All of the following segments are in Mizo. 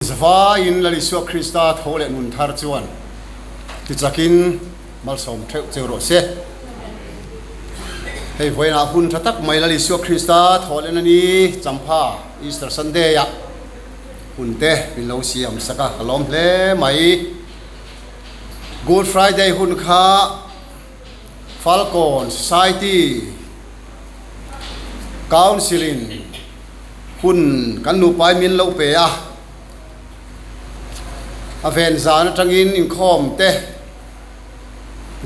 Zavaiin Lal Isua Krista tho leh nun thar chuan tichakin malsawm theuh cheu rawh se. Hei vawiinah hun tha tak mai Lal Isua Krista tho lehna ni Champha Easter Sunday ah hun te min lo siam sak a, ka lawm hle mai. Good Friday hun kha Falkawn Society Council in hun kan nupai min lo pe a, a ven zan atangin inkhawm te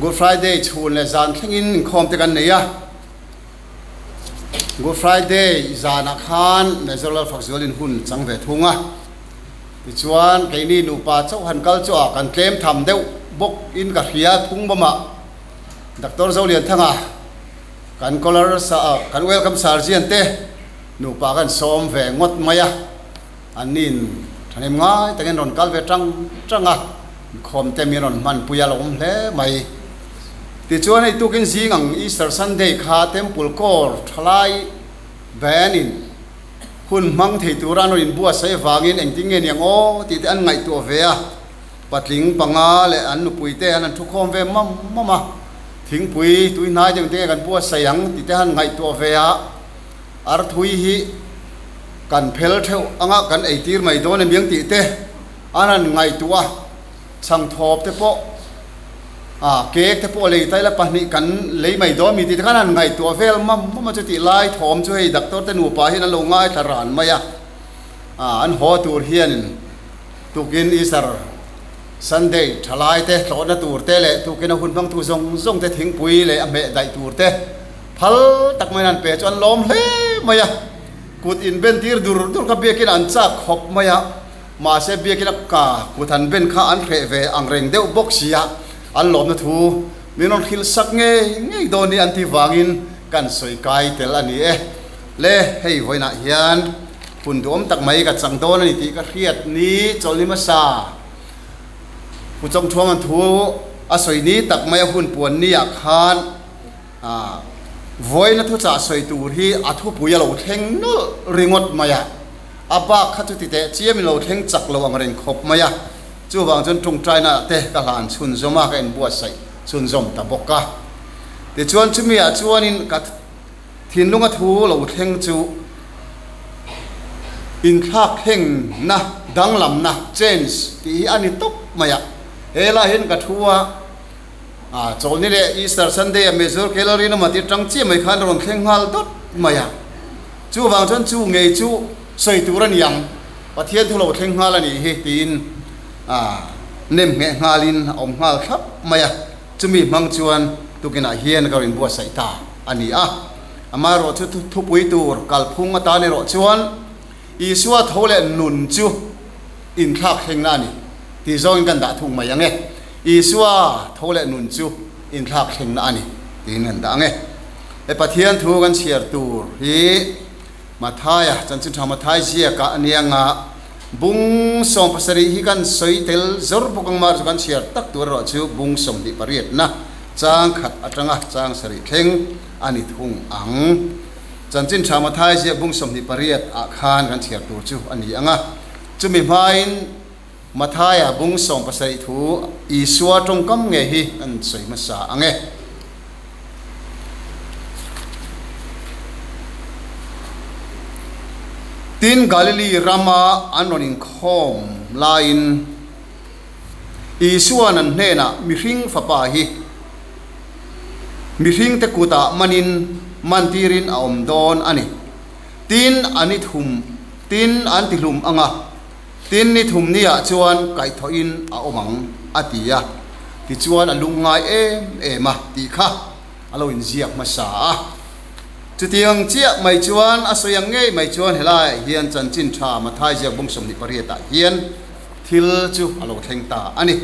Good Friday chhun leh zan thlengin inkhawm te kan nei a, Good Friday zanah khan Major Lalfakzualin hun chang ve thung a, tichuan keini nupa chauh han kal chu a kan tlem tham deuh bawk in ka hria phung bawmah Doctor Zolianthanga kan collar sa kan welcome sergeant te nupa kan sawm ve ngawt mai a, an nin thahnem ngai takin rawn kal ve tang tang a, inkhawm te min rawn hmanpui a lo awm hle mai. Tichuan hei tukin zing ang Easter Sunday kha Temple Corps thalai band in hun hmang thei tura an rawn inbuatsaih avangin engtin nge niang aw tih te an ngaihtuah ve a, patling panga leh an nupui te an han thukhawm ve mam mam a, thingpui tui hnai deuh te nge kan buatsaih ang tih te han ngaihtuah ve a, arthui hi kan phel theuh anga kan eitir mai dawn emiang tih te an han ngaihtuah a, chhangthawp te pawh ah cake te pawh lei taila pahnih kan lei mai dawn mi tih te khan an han ngaihtuah vel mam mam a chutih lai thawm chu hei doctor te nupa hian an lo ngaithla ran mai a, ah an haw tur hianin. Tukin Easter Sunday thalai te tlawhna tur te leh tukin a hun hmangtu zawng zawng te thingpui leh a hmeh daih tur te phal tak maiin an pe chu an lawm hle mai a, kut inben tir dur dur kha biakin an chak khawp mai a, mahse biakin a ka kut han ben kha an hreh ve ang reng deuh bawk si a, an lawmna thu min rawn hrilh sak ngei ngei dawn ni an tih vangin kan sawi kai tel a ni e. Le hei vawiinah hian. Hun duhawm tak mai ka chang dawn a ni tih ka hriat ni chawlhni hmasa Pu Chawngthuanga'n thu a sawi ni tak mai a hun puan ni ah khan vawiina thuchah sawi tur hi a thupui a lo thleng nawlh ringawt mai a, a bak kha chuti teh chiam in lo thleng chak lo ang reng khawp mai a, chuvang chuan tawngtaina te ka hlan chhunzawm a ka inbuatsaih chhunzawm ta bawk a. Tichuan chumi ah chuanin ka. Thinlunga thu lo thleng chu inthlak thlengna, danglamna, change, tih hi a ni tawp mai a. He lai hian ka thu a, a Chawlhni leh Easter Sunday a Major Gallery lama ti tang chiah mai khan a rawn thleng nghal dawt mai a. Chuvang chuan chu ngei chu sawi tur a ni ang, Pathian thu lo thleng nghal a nih hi tiin a nem ngheh nghalin a awm nghal thlap mai a. Chumi hmang chuan tukinah hian ka rawn inbuatsaih ta a ni a. Amaherawh chu thupui tur kalphung atan erawh chuan Isua tho leh nun chu inthlak thlengna a ni tih zawngin kan dah thung mai ang e. Isua tho leh nun chu inthlak thlengna a ni tiin kan dah ang e. He Pathian thu kan chhiar tur hi Mathaia, Chanchin Tha Mathai ziakah a nia nga bung 70 hi kan sawi tel zawr bawk ang mar chu kan chhiar tak tur erawh chu bung 28 na chang khat atanga chang sarih thleng a ni thung ang. Chanchin Tha Mathai ziak bung 28 ah khan kan chhiar tur chu a ni ang a, chumi hmain Mathaia bung 70 thu Isua tawngkam nge hi kan sawi hmasa ang e. Tin, Galili rama an rawn inkhawm laiin Isua'n an hnenah, Mihring Fapa hi mihringte kutah manin mantirin a awm dawn a ni. Tin, an i thum, tin, an tihlum ang a. Tin, ni thum niah chuan kaihthawhin a awm ang, a ti a. Tichuan a lungngai em em a tih kha a lo inziak hmasa a. Chutiang chiah mai chuan a sawi ang ngei mai chuan helaiah hian chanchin tha Mathai ziak bung 28 ah hian thil chu a lo thleng ta a ni.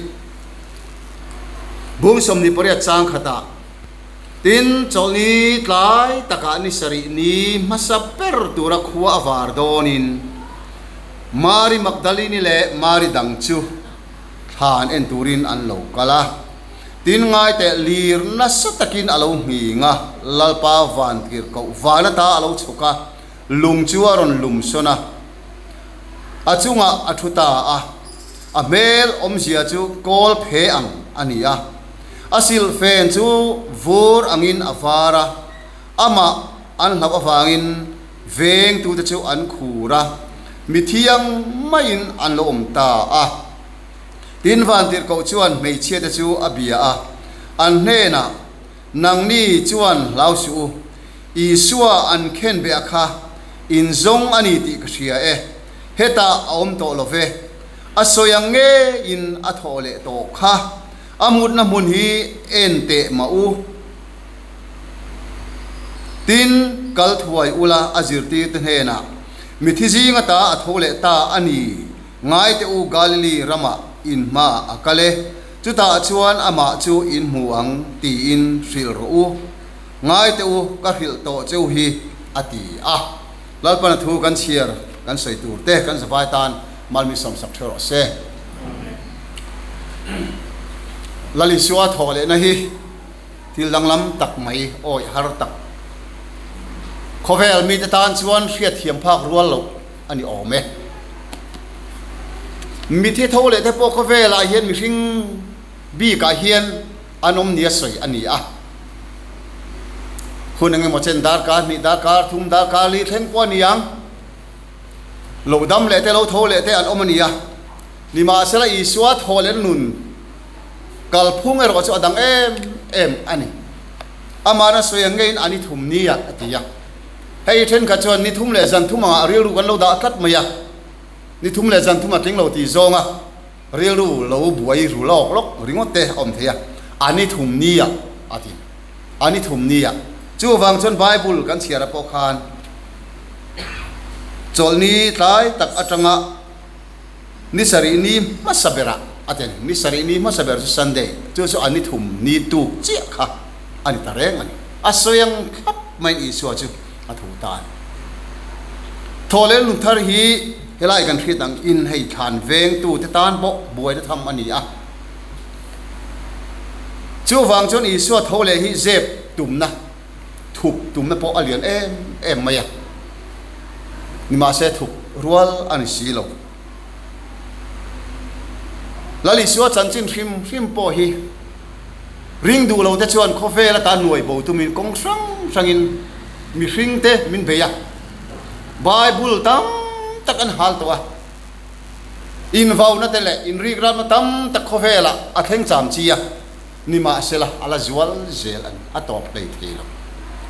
Bung 28 chang khatah, Tin, chawlhni tlai takah ni sarih ni hmasa ber tura khua a var dawnin, Mari Magdalini leh Mari dang chu thlan en turin an lo kal a. Tin, ngaiteh lir nasa takin a lo nghing a, Lalpa vantir koh van ata a lo chhuk a, lung chu a rawn lum sawn a. A chungah a thu ta a, a hmel awmzia chu kawl phe ang a ni a. A silhfen chu vur angin a var a, amah an hlauh avangin vengtute chu an khur a, mi thiang maiin an lo awm ta a. Tin, Vantirhkoh chuan hmeichhiate chu a bia a, an hnenah, Nangni chuan hlau suh u, Isua an khen beh a kha, in zawng a ni tih ka hria e, hetah a awm tawh lo ve, a sawi ang ngeiin a thawh leh tawh kha, a mutna hmun hi en teh mah u. Tin, kal thuai ula a zirtirte hnenah, Mithi zinga ta a tho leh ta a ni, Ngai teh u Galili ramah in hmaah a kal e, chutah chuan amah chu in hmu ang tiin hrilh rawh u. Ngai teh u ka hrilh tawh cheu hi a ti a. Lalpana thu kan chhiar kan sawi tur te kan zavai tan Malmi sawmsak theuh rawh se. Lal Isua thawh lehna hi thil danglam tak mai awih har tak khawvel mite tan chuan hriatthiam phak rual loh a ni awm e. Mithi tho leh te pawh khawvelah hian mihring bikah hian an awm nia sawi a ni a. Hun engemaw chen darkar hnih, darkar thum, darkar li thleng pawh a ni ang. Lo dam leh te, lo tho leh te an awm a ni a. Nimahsela Isua thaw leh nun kalphung erawh chu a dang em em a ni. Amahna sawi ang ngeiin a ni thum nia a ti a. Hei thenkhat chuan ni thum leh zan thum angah rilru kan lo dah tlat mai a, ni thum leh zan thum a tling lo tih zawnga rilru lo buai ru lawk lawk ringawt te a awm thei a, a ni thum ni ah a ti, a ni thum ni ah. Chuvang chuan Bible kan chhiar ah pawh khan chawlhni tlai tak atanga ni sarih ni hmasa berah a ti a ni, ni sarih ni hmasa ber chu Sunday, chu chu a ni thum ni tuk chiah kha a ni ta reng a ni. A sawi ang thlap maiin Isua chu a tho ta a ni. Thawhlel nun thar hi helai kan hriat ang in hei thlan vengtute tan pawh buaina tham a ni a. Chuvang chuan Isua tho leh hi zep tumna, thup tumna pawh a lian em em mai a. Nimahse thup rual a ni si lo. Lal Isua chanchin hrim hrim pawh hi ring duh lo te chuan khawvel ata nuai bo tumin kawng hrang hrangin mihring te min bei a, Bible tam tak an hal tawh a, invauna te leh inrikramna tam tak khawvelah a thleng cham chi a, nimahsela a la zual zel a ni, a tawp hlei thei lo.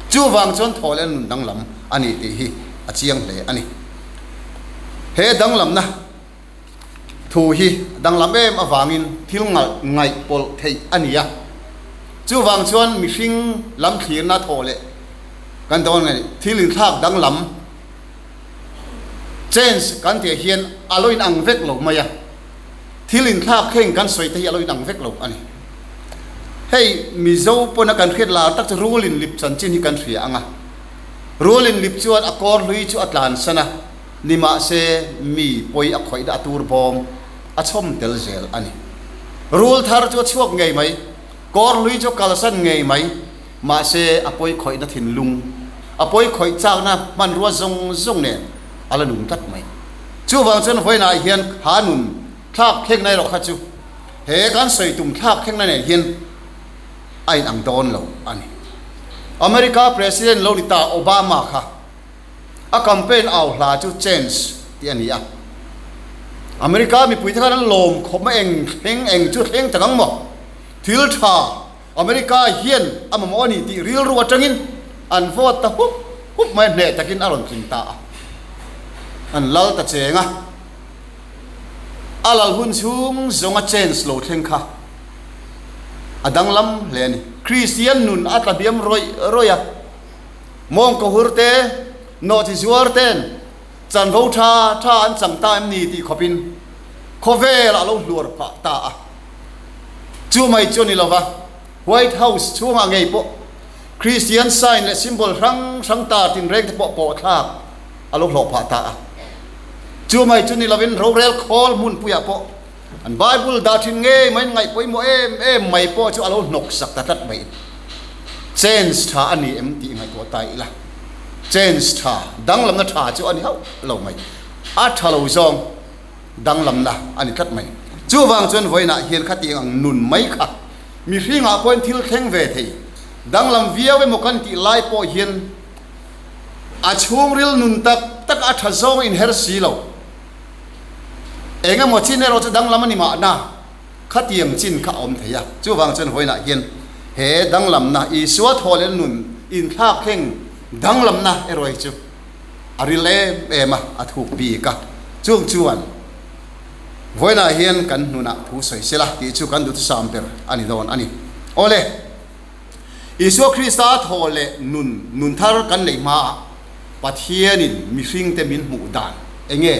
Chuvang chuan thaw leh nun danglam a ni tih hi a chiang hle a ni. He danglamna thu hi danglam em avangin thil ngaih pawlh theih a ni a, chuvang chuan mihring lam thlirna thawh leh kan dawn nge thil inthlak danglam, change, kan tih hian a lo inang vek lo mai a, thil inthlak thleng kan sawi te hi a lo inang vek lo a ni. Hei Mizo pawna kan hriat lar tak chu rul inlip chanchin hi kan hria ang a. Rul inlip chuan a kawr hlui chu a tlansan a, nimahse mi pawi a khawih dah tur bawm a chhawm tel zel a ni. Rul thar chu a chhuak ngei mai, kawr hlui chu a kalsan ngei mai, mahse a pawi khawihna thinlung, a pawi khawih chakna hmanrua zawng zawng nen a la nung tlat mai. Chuvang chuan vawiinah hian kha nun thlak thlengna erawh kha chu he kan sawi tum thlak thlengna nen hian a inang dawn lo a ni. America President lo ni ta Obama kha a campaign au hla chu Change tih a ni a. America mipuite khan an lawm khawp mai eng thleng eng chu thleng tak ang maw? Thil tha America hian a mamawh a ni tih rilru atangin an vote ta hup hup mai hneh takin a rawn tling ta a. An lal ta cheng a. A lal hun chhung zawnga change lo thleng kha a danglam hle a ni. Kristian nun a tla hniam rawih rawih a, mawngkaw te, nawhchi zuar ten chanvo tha tha an chang ta em ni tih khawpin khawvel a lo hluar phah ta a. Chu mai chu a ni lova, White House chhungah ngei pawh Kristian sign leh symbol hrang hrang tar tinreng te pawh pawhthlak a lo hlawh phah ta a. Chu mai chu ni lovin rorel khawl hmunpuiah pawh An Bible dah thin ngei mai ngaih pawimawh em em mai pawh chu a lo hnawk sak ta tlat mai. Change tha a ni em tih ngaihtuah ta ila. Change tha, danglamna tha chu a ni hauh lo mai. A tha lo zawng. Danglamna a ni tlat mai. Chuvang chuan vawiinah hian khatiang ang nun mai kha mihringah pawhin thil thleng ve thei. Danglam viau emaw kan tih lai pawh hian a chhungril nun tak tak a tha zawng inher si lo. Eng emaw chin erawh chu danglam a ni mahna khatiang chin kha a awm thei a. Chuvang chuan vawiinah hian he danglamna Isua thaw leh nun inthlak thleng danglamna erawh hi chu a ril em em a, a thuk bik a. Chung chuan vawiinah hian kan hnunah thu sawi sela tih chu kan duhthusam ber a ni dawn a ni. Awle, Isua Krista thaw leh nun nun thar kan neih hmaah Pathianin mihringte min hmuh dan eng nge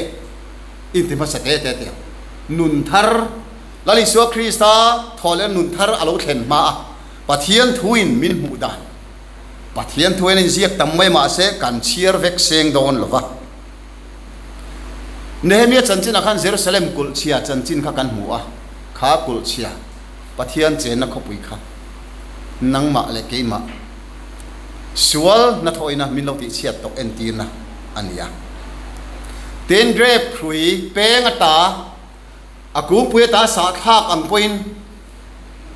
inti hmasa te te teh ang. Nun thar, Lal Isua Krista thaw leh nun thar a lo thlen hmaa Pathian thuin min hmuh dan Pathian thu hian inziak tam mai mahse kan chhiar vek seng dawn lo va. Nehemia chanchinah khan Jerusalem kulh chhia chanchin kha kan hmu a, kha kulh chhia Pathian chenna khawpui kha nangmah leh keimah sual hnathawhina min lo tihchhiat tawh entirna a ni a. Tin, grape hrui peng ata a kungpui ata sahthlak ang pawhin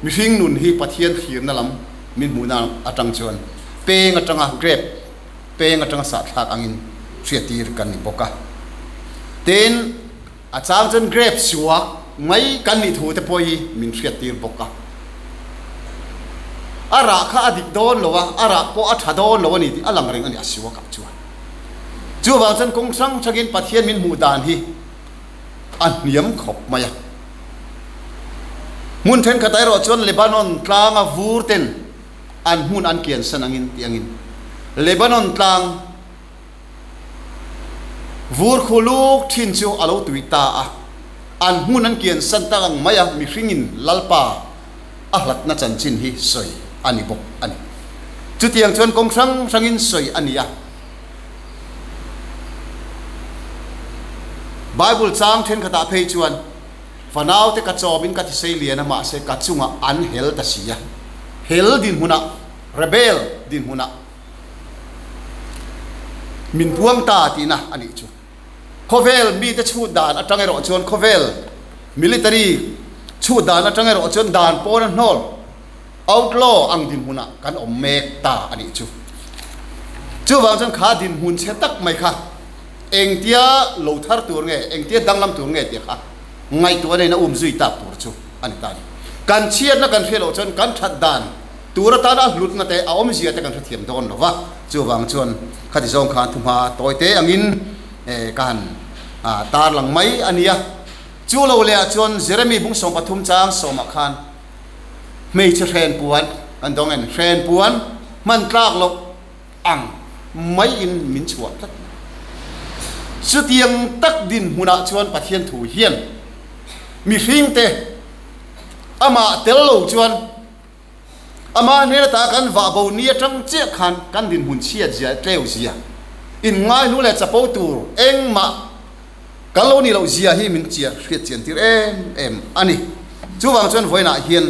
Mihring nun hi Pathian thlirna lam min hmuhna atang chuan peng atanga grape peng atanga sahthlak angin hriattir kan ni bawk a. Tin, a chang chuan grape suak mai kan nih thu te pawh hi min hriattir bawk a. A rah kha a dik dawn lo a, a rah pawh a tha dawn lo a ni tih a lang reng a ni a suakah chuan. Chuvang chuan kawng hrang hrangin Pathian min hmuh dan hi a hniam khawp mai a. Hmun thenkhatah erawh chuan Lebanon tlanga vur ten an hmun an kiansan angin tih angin Lebanon tlang vur khu luk thin chu a lo tui ta a, an hmun an kiansan tak ang mai a mihringin Lalpa a hlatna chanchin hi sawi a ni bawk a ni. Chutiang chuan kawng hrang hrangin sawi a ni a. Bible chang thenkhatah phei chuan, Fanaute ka chawmin ka thisei lian a, mahse ka chungah an hel ta si a. Hel dinhmunah, rebel dinhmunah min puang ta tihna a nih chu. Khawvel mite chhut dan atang erawh chuan khawvel military chhut dan atang erawh chuan dan pawna hnawl, Outlaw ang dinhmunah kan awm mek ta a nih chu. Chuvang chuan kha dinhmun chhe tak mai kha engtia lo thar tur nge, engtia danglam tur nge tih kha ngaihtuah neiin a um zui tak tur chu a ni ta a ni. Kan chhiatna kan hriat loh chuan kan that dan tur atana a hlutna te, a awmzia te kan hrethiam dawn lo va. Chuvang chuan khati zawng khan thuhma tawi te angin ka han tarlang mai a nia. Chu lo lehah chuan Jeremy bung 13 chang sawmah khan, Hmeichhe hren puan kan dawng en, hren puan hman tlak loh ang maiin min chhuah tlat mai. Chutiang tak dinhmunah chuan Pathian thu hian mihringte amah tel lo chuan amah hnen ata kan vah bo ni atang chiah khan kan dinhmun chhiat zia tleu zia inngaihnu leh chapo tur engmah Kan lo nih loh zia hi min chiah hriat chian tir em em a ni. Chuvang chuan vawiinah hian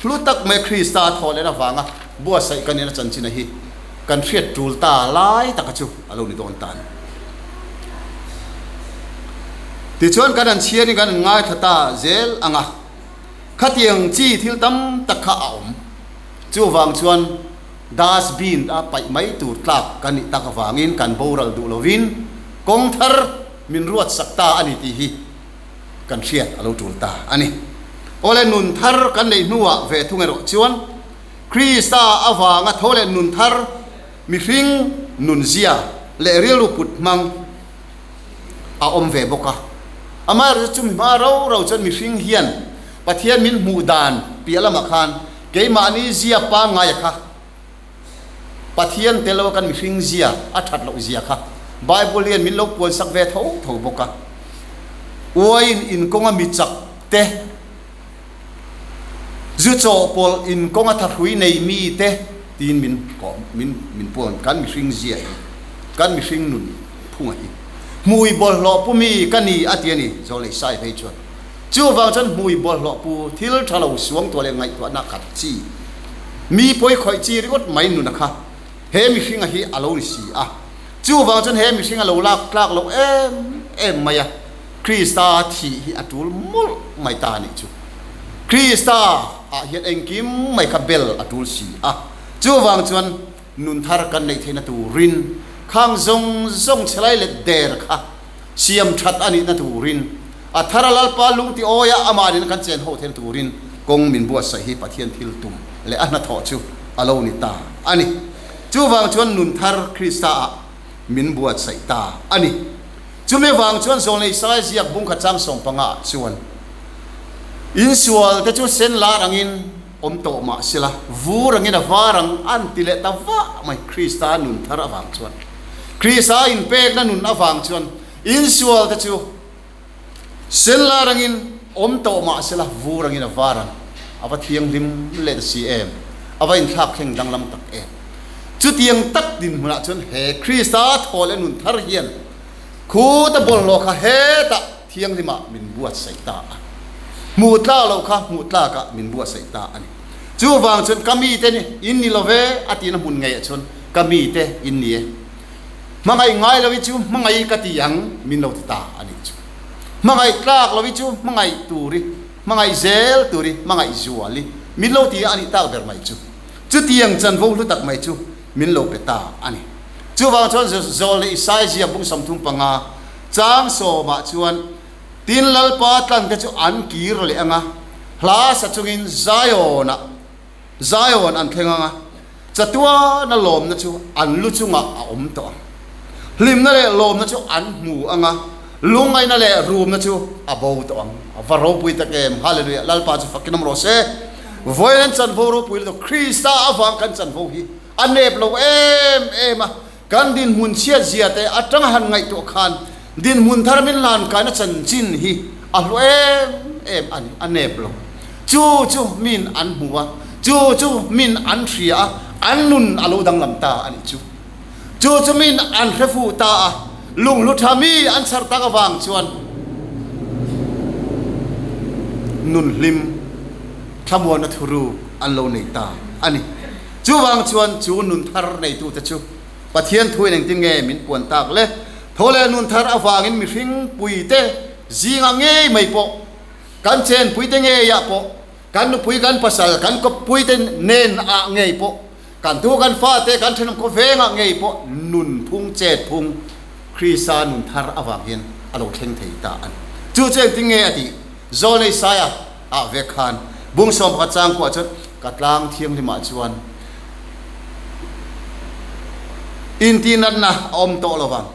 hlu tak mai Krista thaw lehna vanga buatsaih kan ina chanchin a hi kan hriat tul ta lai taka chu a lo ni dawn ta a ni. Tichuan kan an chhiarin kan an ngaithla ta zel ang a, khatiang chi thil tam tak kha a awm. Chuvang chuan Dustbin a paih mai tur tlak kan nih tak avangin kan boral duh lovin kawng thar min ruat sak ta a ni tih hi kan hriat a lo tul ta a ni. Awle nun thar kan neih hnuah ve thung erawh chuan Krista avanga tho leh nun thar mihring nunzia leh rilru put hmang a awm ve bawk a. Amaherawhchu chumi hma rau rau chuan mihring hian Pathian min hmuh dan piah lamah khan Keimahni zia pangngaia kha Pathian tel lo kan mihring zia a that loh zia kha Bible hian min lo puansak ve tho tho bawk a. Uaiin inkawnga mi chak te, zu chawhpawlh inkawnga thahrui nei mi te tiin min min min puan kan mihring zia hi, kan mihring nun phunga hi hmui bawlhhlawh pu mi ka ni a ti a ni, Zawlei Sai phei chuan. Chuvang chuan hmui bawlhhlawh pu thil tha lo suangtuah leh ngaihtuahna khat chi, mi pawi khawih chi ringawt mai nuna kha he mihringa hi a lo ni si a. Chuvang chuan he mihringa lo lak tlak loh em em mai a. Krista thih hi a tul mawlh mai ta a nih chu. Krista ah hian engkim mai kha bel a tul si a, chuvang chuan nun thar kan neih theihna turin khang zawng zawng chhelai let der kha siam that a nihna turin a thara Lalpa lungti awia amah nena kan chen ho theihna turin kawng min buatsaih hi Pathian thil tum leh a hnathawh chu a lo ni ta a ni. Chuvang chuan nun thar Krista ah min buatsaih ta a ni. Chumi vang chuan Zawlnei Sai ziak bungkhat chang 15 ah chuan insual te chu sen lar angin awm tawh mah sela, vur angin a var ang an ti leh ta vah mai. Krista nun thar avang chuan, Krista inpekna nun avang chuan insual te chu sen lar angin awm tawh mah sela, vur angin a var ang. A va thianghlim leh ta si em? A va inthlak thleng danglam tak em? Chutiang tak dinhmunah chuan he Krista thaw leh nun thar hian Khuta bawlhhlawh kha hetah thianghlimah min buatsaih ta a, hmuh tlak loh kha hmuh tlakah min buatsaih ta a ni. Chuvang chuan ka mite in ni lo ve a tihna hmun ngeiah chuan ka mite in ni e. Hmangaih ngai lohi chu hmangaih ka ti ang min lo ti ta a nih chu. Hmangaih tlak lohi chu hmangaih turi, hmangaih zel turi, hmangaih zuali min lo ti a nih tak ber mai chu. Chutiang chanvo hlu tak mai chu min lo pe ta a ni. Chuvang chuan Zawl leh Isai ziak bung 35 chang sawmah chuan tin Lalpa tlante chu an kir leh ang a, hla sa chungin Zion-ah Zion an thleng ang a, chatuana lawmna chu an lu chungah a awm tawh ang. Hlimna leh lawmna chu an hmu ang a, lungngaihna leh rumna chu a bo tawh ang. A va ropui tak em! Hallelujah! Lalpa chu fakin awm rawh se. Vawiin an chanvo ropui lutuk Krista avang kan chanvo hi A nep lo em em a, kan dinhmun chhiat zia te atanga han ngaihtuah khan dinhmun thar min hlan kaina chanchin hi a hlu em em a ni, a nep lo. Chu chu min an hmu a, chu chu min an hria a, an nun a lo danglam ta a nih chu. Chu chu min an hre fuh ta a, lunghlu tha mi an chhar tak avang chuan nun hlim thlamuanna thuruk an lo nei ta a ni. Chuvang chuan chu nun thar neitute chu Pathian thuin engtin nge min puan tak le? Tho leh nun thar avangin mihring puite zingah ngei mai pawh, kan chenpuite ngeiah pawh, kan nupui kan pasal kan kawppuite nen ah ngei pawh, kan tu kan fate kan thenawm khawvengah ngei pawh nun phung chet phung Krista nun thar avang hian a lo thleng thei ta a ni. Chu chu engtin nge a tih? Zawlnei Saia ah vek khan bung 11 chang kuah chuan ka tlang thianghlimah chuan intihnatna a awm tawh lo vang.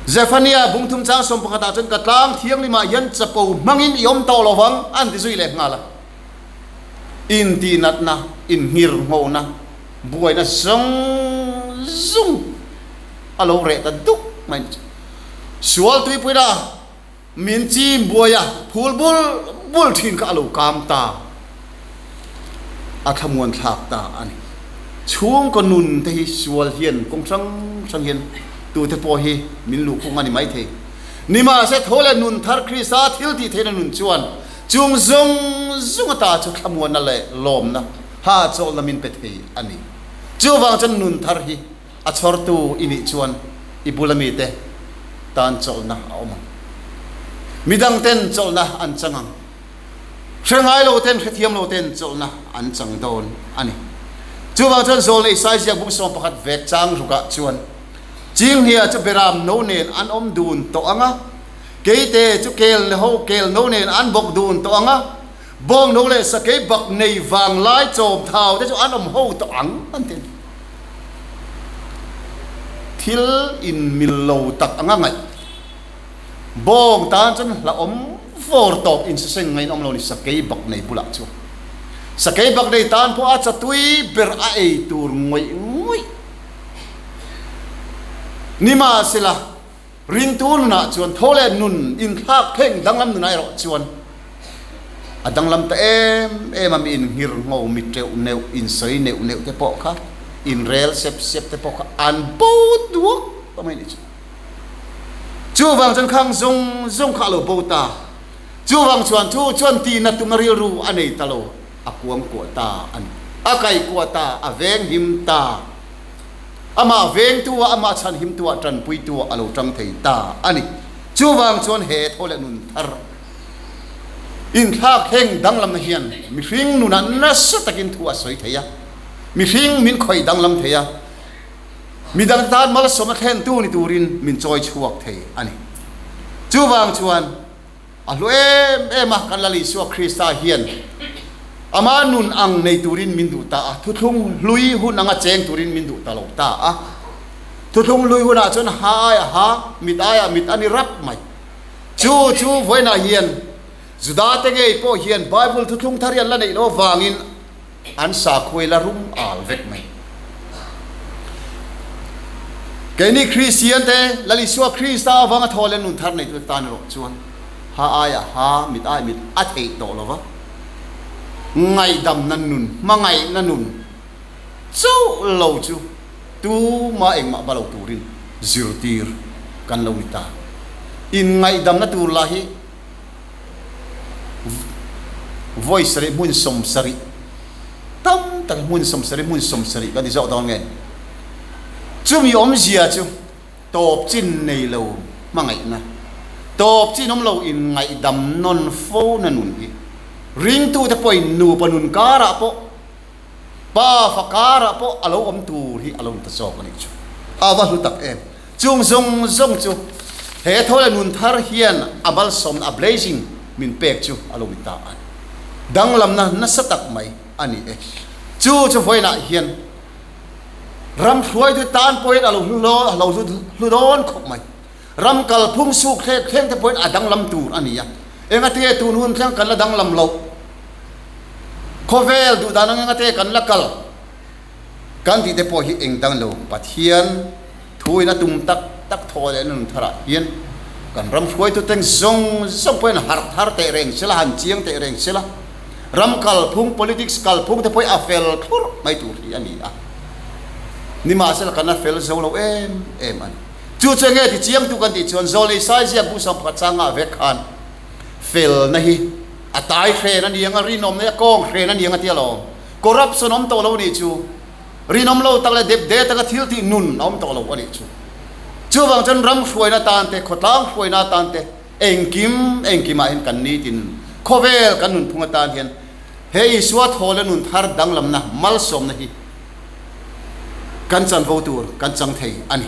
Zephania bung thum chang 11 ah chuan ka tlang thianghlimah hian chapo hmangin i awm tawh lo vang an ti zui leh nghal a. Intihnatna, inngirnghawhna, buaina zawng zawng a lo reh ta duk mai ni. Sual tuipuina Min chim buai a, phul bul bul thin kha a lo kam ta, a thlamuan thlak ta a ni. Chhungkaw nun te hi sual hian kawng hrang hrang hian tute pawh hi min luh khung a ni maithei. Nimahse tho leh nun thar Krista thil tih theihna nun chuan chung zawng zawng ata chu thlamuanna leh lawmna hahchawlhna min pe thei a ni. Chuvang chuan nun thar hi A chhawrtu i nih chuan i bula mite tan chawlhna a awm ang. Midangten chawlhna an chang ang. Hre ngai loten, hrethiam loten chawlhna an chang dawn a ni. Chuvang chuan Zawlnei Saiziak bung 11 vek chang rukah chuan Chinghnia chu Beram no nen an awm dun tawh ang a, Keite chu kel ho kel no nen an bawk dun tawh ang a, Bawng no leh sakei bak nei vanglai chawm thau te chu an awm ho tawh ang an ti a ni. Thil inmil lo tak anga ngaih. Bawng tan chuan hlauhawm fawr tawp insaseng ngaiin awm lo ni sakei bak nei bulah chuan. Sakei bak nei tan pawh a chatui ber a ei tur ngawih ngawih. Nimahsela Ringtu nunah chuan tho leh nun inthlak thleng danglam nunah erawh chuan a danglam ta em em a, mi inhngir ngho, mi teuh neuh, insawi neuh neuh te pawh kha, inrel sep sep te pawh kha an bo duak ta mai ni chu. Chuvang chuan khang zawng zawng kha a lo bo ta. Chuvang chuan chu chuan tihna tumna rilru a nei ta lo, a kuang kuah ta a ni. A kaihkuah ta, a venghim ta. Amah vengtu-ah, amah chhanhimtu-ah, tanpuitu-ah a lo tang thei ta a ni. Chuvang chuan he tho leh nun thar inthlak heng danglamna hian mihring nunah nasa takin thu a sawi thei a, mihring min khawih danglam thei a, midang tan malsawm a thlentu ni turin min chawi chhuak thei a ni. Chuvang chuan a hlu em em a, kan Lal Isua Krista hian ama nun ang nei turin min duh ta a, thuthlung hlui hun anga cheng turin min duh ta lo ta a. Thuthlung hlui hunah chuan ha aiah ha, mit aiah mit a ni rap mai. Chu chu vawiinah hian Judate ngei pawh hian Bible thuthlung thar hi an la neih loh avangin an sakhuai la rum al vek mai. Keini Kristiante Lal Isua Krista avanga thaw leh nun thar neitute tan erawh chuan ha aiah ha, mit aiah mit a theih tawh lo va, ngaihdamna nun, hmangaihna nun chauh lo chu tuma engmah ba lo turin zirtir kan lo ni ta. Inngaihdamna tur lah hi vawi sarih hmun 70 tam tak hmun 70 hmun 70 kan ti zawk dawn nge? Chumi awmzia chu tawp chin nei lo hmangaihna, tawp chin awm lo inngaihdam nawn fo na nun hi ringtute pawhin nupa nun karah pawh Pa fa karah pawh a lo awm tur hi a lo ni ta zawk a nih chu. A va hlu tak em! Chung zawng zawng chu he tho leh nun thar hian a malsawmna, a blessing, min pek chu a lo ni ta a ni. Danglamna nasa tak mai a ni e. Chu chu vawiinah hian ram hruaitu tan pawhin a lo hlu a lo hlu dawn khawp mai. Ram kalphung suk thlek thleng te pawhin a danglam tur a ni a. Engati tun hun thleng kan la danglam loh? Khawvel duh dan anga te kan la kal kan tih te pawh hi eng dang lo Pathian thu in a tum tak tak thaw leh nun tharah hian kan ram hruaitu teng zawng zawng pawhin harh thar teh reng sela han chiang teh reng sela ram kalphung politics kalphung te pawh hi a fel thlurh mai tur hi a ni a nimahsela kan la fel zo lo em em a ni. Chu chu enge ti chiang tu kan tih chuan Zawlei Saiziak bu 11 changa vek khan felna hi a tai hren a ni ang a, rinawmna hi a kawng hren a ni ang a ti alawm. Corruption awm tawh lo a nih chu. Rinawm lo tak leh dep de taka thil tih nun a awm tawh lo a nih chu. Chuvang chuan ram hruaina tan te, khawtlang hruaina atan te, engkim engkimah hian kan nitin khawvel kan nunphung atan hian he Isua thaw leh nun thar danglamna malsawmna hi kan chanvo tur kan chang thei a ni.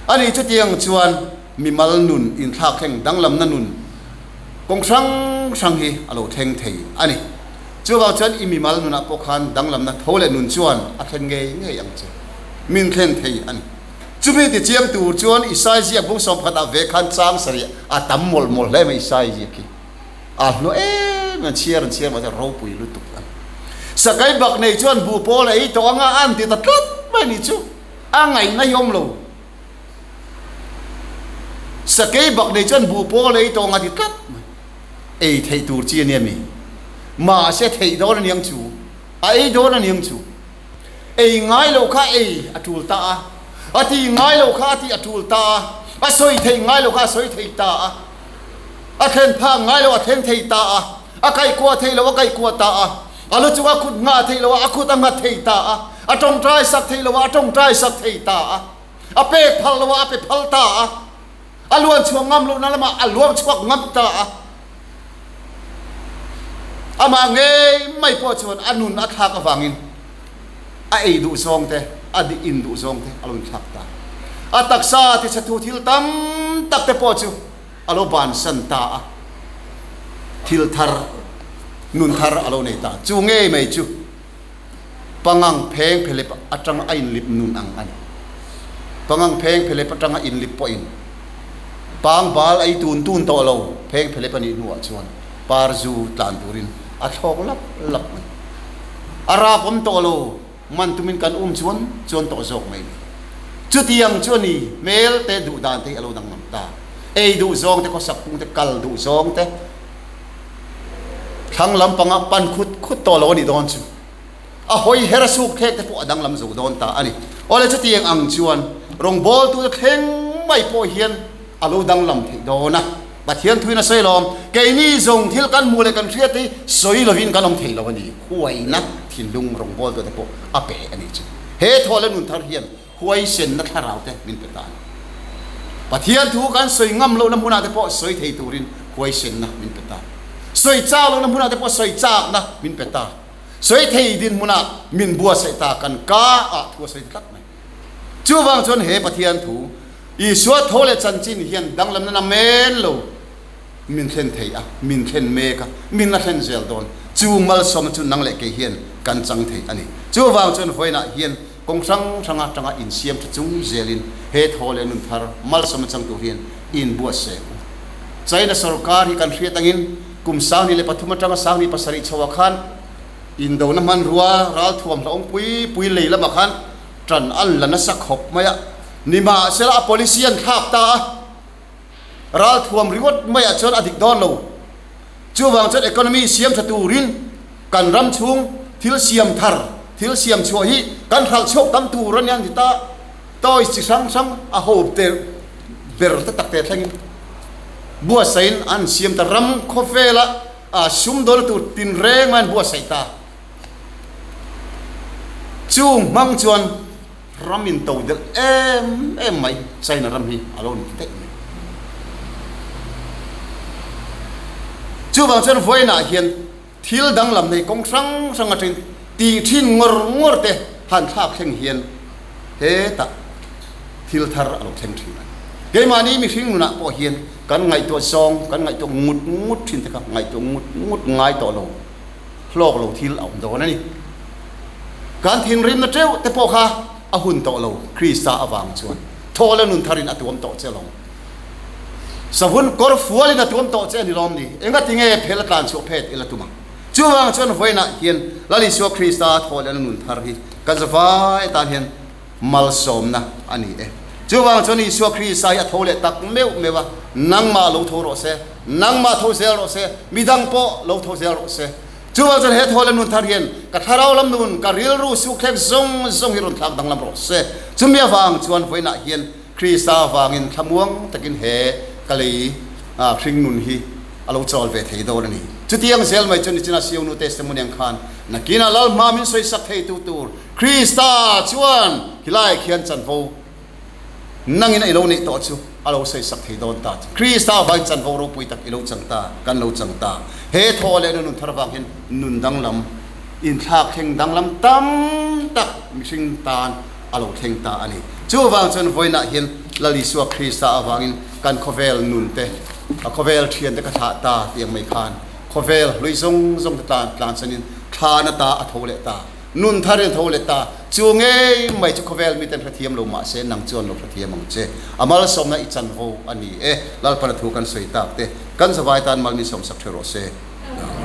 A nih chutiang chuan mimal nun inthlak thleng danglamna nun kawng hrang hrang hi a lo thleng thei a ni. Chuvang chuan i mimal nunah pawh khan danglamna tho leh nun chuan a thlen ngei ngei ang che. Min thlen thei a ni. Chumi ti chiang tur chuan Isai ziak bung 11 ah ve khan chang sarih a tam mawlh mawlh hle mai Isai ziak hi. A hlu em em chhiar an chhiar mahse ropui lutuk a ni. Sakai bak nei chuan buh pawl a ei tawh anga an ti ta tlat mai ni chu a ngaihna hi awm lo. Sakei bak nei chuan buh pawl ei tawh nga ti tlat mai. Ei theih tur chi a nia mi. Mahse theih dawn a niang chu. A ei dawn a niang chu. Ei ngai lo kha ei a tul ta a. A ti ngai lo kha a ti a tul ta a. A sawi theih ngai lo kha a sawi thei ta a. A thlen phak ngai lo a thleng thei ta a. A kaihkuah theih lo a kaihkuah ta a. A lu chunga khut nghah theih lo a a khut a nghat thei ta a. A tawngtai sak theih lo a a tawngtai sak thei ta a. A pek phal lo a, a pe phal ta a. A luan chhuak ngam lohna lamah a luang chhuak ngam ta a. Amah ngei mai pawh chuan a nun a thlak avangin a ei duh zawng te, a in duh zawng te a lo inthlak ta. A taksa tichhetu thil tam tak te pawh chu a lo bansan ta a. Thil thar, nun thar a lo nei ta. Chu ngei mai chu. Pangang pheng phelep atanga a inlip nun ang a ni. Pangang pheng phelep atanga inlip pawhin pang bal a i tun tun tawh lo, pheng phelep a nih hnuah chuan par zu tlan turin a thlawk lap lap mai. A rap awm tawh lo, man tumin kan um chuan chuan tawh zawk mai ni. Chutiang chu a ni, hmel te duh dan te hi a lo danglam ta. Ei duh zawng te, khawsak pung te, kal duh zawng te, Thlang lampanga pan khut khut tawh lo a nih dawn chu a hawi her a suk thlek te pawh a danglam zo dawn ta a ni. Awle chutiang ang chuan rawngbawltute thleng mai pawh hian a lo danglam theih dawn a. Pathian thuin a sawi lawm, keini zawng thil kan hmuh leh kan hriat hi sawi lovin kan awm thei lo a ni. Huaina thinlung rawngbawltute pawh a pe a nih chu. He thaw leh nun thar hian huaisenna thlarau te min pe ta a ni. Pathian thu kan sawi ngam lohna hmunah te pawh sawi thei turin huaisenna min pe ta. Sawi chak lohna hmunah te pawh sawi chakna min pe ta. Sawi thei dinhmunah min buatsaih ta kan ka ah thu a sawi ta tlat mai. Chuvang chuan he Pathian thu Isua tho leh chanchin hian danglamna na men lo min thlen thei a, min thlen mek a, min la thlen zel dawn. Chu malsawmna chu nang leh kei hian kan chang thei a ni. Chuvang chuan vawiinah hian kawng hrang hranga tanga insiam tha chung zelin he thaw leh nun thar malsawmna chang tur hian inbuatsaih u. China sorkar hi kan hriat angin kum 2003 atanga 2007 chhoah khan indona hmanrua ralthuam hlauhawm pui pui lei lamah khan tan an la nasa khawp mai a, nimahsela a policy an thlak ta a, ralthuam ringawt maiah chuan a dik dawn lo. Chuvang chuan economy siam tha turin kan ram chhung thil siam thar, thil siam chhuah hi kan hralh chhuak tam tur a nia an ti ta. Toys chi hrang hrang a ho te ber te tak te thlengin buatsahin an siam ta ram khawvela sumdawlna tur tinreng mai an buatsaih ta. Chung hmang chuan ram in to delh em em mai China ram hi a lo ni daih mai. Chuvang chuan vawiinah hian thil danglam nei kawng hrang hrang atangin tih thin ngawr ngawr te han thlak thleng hian hetah thil thar a lo thleng thin a ni. Keimahni mihring nunah pawh hian kan ngaihtuah zawng, kan ngaihtuah ngut ngut thin te kha ngaihtuah ngut ngut ngai tawh lo. hlawk lo thil a awm dawn a ni. Kan thinrimna teuh te pawh kha a hun tawh lo, Krista avang chuan thaw leh nun tharin a tuam tawh che alawm. Savun kawr fualin a tuam tawh che a ni lawm ni? Engati nge phel a tlan chhuah phet ila tum ang? Chuvang chuan vawiinah hian Lal Isua Krista thaw lehna nun thar hi kan zavai atan hian malsawmna a ni e. Chuvang chuan Isua Krista hi a tho leh tak meuh meuh a, nangmah lo tho rawh se, nangmah tho zel rawh se, midang pawh lo tho zel rawh se. Chuvang chuan he thaw leh nun thar hian ka thlarau lam nun, ka rilru sukthlek zawng zawng hi rawn thlak danglam rawh se. Chumi avang chuan vawiinah hian Krista avangin thlamuang takin he ka lei hring nun hi a lo chawl ve thei dawn a ni. Chutiang zel mai chu nichina Sionu testimony ang khan nakinah Lal hma min sawisak theitu tur Krista chuan khilaiah khian chanvo nangin a i lo neih tawh chu a lo sawisak thei dawn ta. Krista avangin chanvo ropui tak i lo chang ta, kan lo chang ta. He thaw leh nun thar avang hian nun danglam, inthlak thleng danglam tam tak mihring tan a lo thleng ta a ni. Chuvang chuan vawiinah hian Lal Isua Krista avangin kan khawvel nun te, a khawvel thian te ka thlah ta tih ang mai khan khawvel hlui zawng zawng te tlan tlan sanin thla na ta a tho leh ta. Nun thar in tho leh ta. Chu ngei mai chu khawvel miten hrethiam lo mah se nang chuan lo hrethiam ang che. A malsawmna i chanvo a ni e. Lalpana thu kan sawi tak te kan zavai tan mal min sawmsak ṭhe rawh se. Amen.